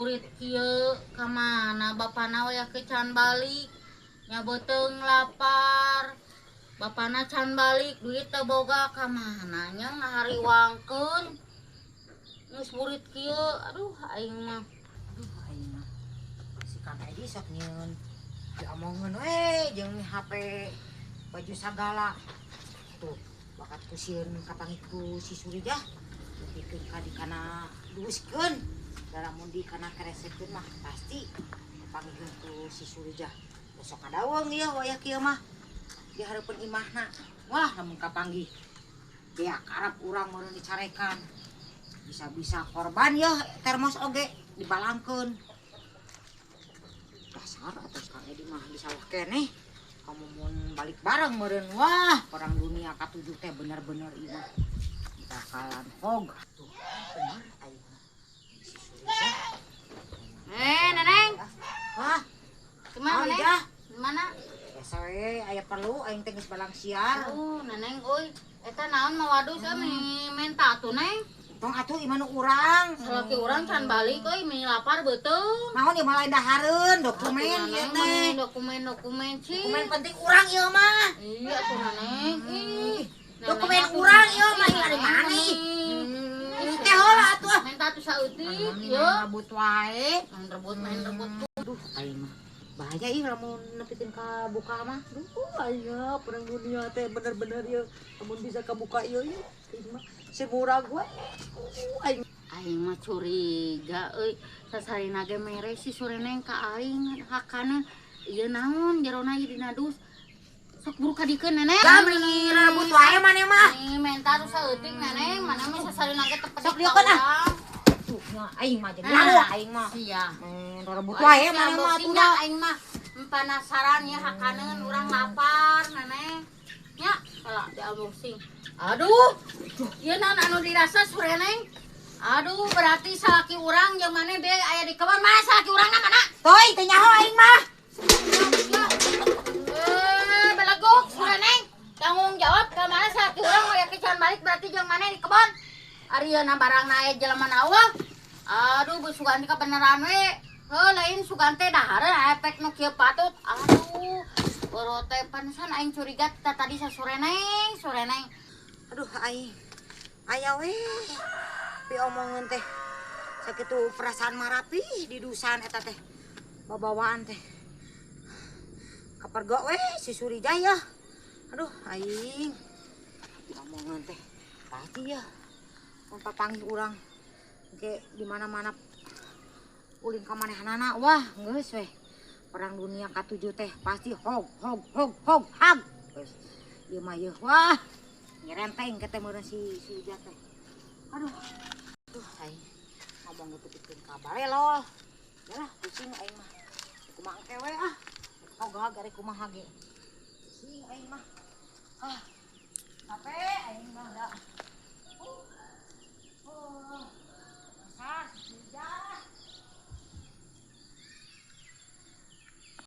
Kurit kieu ka mana bapana wayah ke can balik nya, beuteung lapar, bapana can balik, duit teu boga, ka mana nya ngahariwangkeun geus burit kieu. Aduh, aing mah. Aduh, aing mah. Si Kang Edi sok nyieun diomongeun we jeung HP baju sagala. Tuh, bakat ku sieun kapanggih ku si Surijah. Dipikeun ka di kana duuskeun. Da lamun di kana keresekeun mah pasti kapanggihkeun ku si Surijah. Besok kadaweung ieu wayah kieu mah di hareupeun imahna. Wah, lamun kapanggih dia karep urang meureun dicarekan. Bisa-bisa korban ya, termos oge dibalangkeun. Dasar atuh Kang Edi mah di sawah keneh. Kamu mun balik bareng meureun, wah, perang dunia katujuh teh bener-bener ieu mah bakalan hog. Tuh, bener aing mah. Si Surijah. Eh, Neneng. Wah, Gimana, oh, Neneng? Ijah. Gimana? Biasa we aya perlu aing teh geus balang siar. Oh, Neneng euy, eta naon mawadus euy, menta atuh, Neng. Tong atuh, ieu mah nu urang. Salaki urang can balik euy, meni lapar beuteung. Naon ieu mah, lain dahareun, dokumen ieu teh. Dokumen-dokumen sih. Dokumen penting urang ieu mah. Iya atuh, Neneng. Ih, Dokumen urang ieu mah, ieu dari mana ih? Teh heula atuh ah. Menta tuh saeutik, Main yo. rebut wae. Main rebut, main rebut. Aduh, aing mah. Bahaya ih lamun nepikeun ka buka mah. Duh, aing perang dunia teh bener-bener ieu lamun bisa kabuka ieu ieu. Aing mah si murag we. Aing. Aing mah curiga euy, sasarina ge mere si Sureneng ka aing hakana. Ieu naon jerona ieu dina dus? Sok buru kadikeun, Neneng. Lah, meni rebut wae maneh mah. Nih, menta tuh saeutik, Neneng, mana mah sasarina ge teu Sok pedik ka dieukeun ah. urang. Tuh, nya aing mah jadi Nah, lalu aing mah. Sia. Main rebut wae maneh mah atuh da. Aing mah penasaran ya, hakaneun urang lapar, Neneng. Nya, salah di unboxing. Aduh, ieu naon anu dirasa, Sureneng? Aduh, berarti salaki urang jeung maneh be aya di kebon. Mana salaki urangna, mana? Toy, teu nyaho aing mah. Eh, beleguk, Sureneng. Tanggung jawab, ka mana salaki urang aya can balik, berarti jeung maneh di kebon. Ari yeuna barang aya jelema awah. Aduh, bu sugan ka beneran we. Heuh, lain sugan teh dahareun efek nu kieu patut. Aduh, boro teh panusan aing curiga ta tadi sa Sureneng, Sureneng. Aduh, aing. Aya we. Piomongeun teh. Sakitu perasaan marapi di dusan eta teh. Babawaan teh. Kapergok we si Surijah ya. Aduh, aing. Omongan teh pasti ya. Mun papanggih urang ge di mana-mana ulin ka manehanana, wah, geus we. Perang dunia katujuh teh pasti hog hog hog hog hag. Geus. Ieu mah yeuh, wah. Nyerenteng ke teh meureun si Surijah teh. Aduh. Aduh, aing ngomong gitu pikeun ka balelol. Yalah, pusing aing mah. Kumaha engke we ah. Hog hag ari kumaha ge. Pusing aing mah. Ah. Capek aing mah da.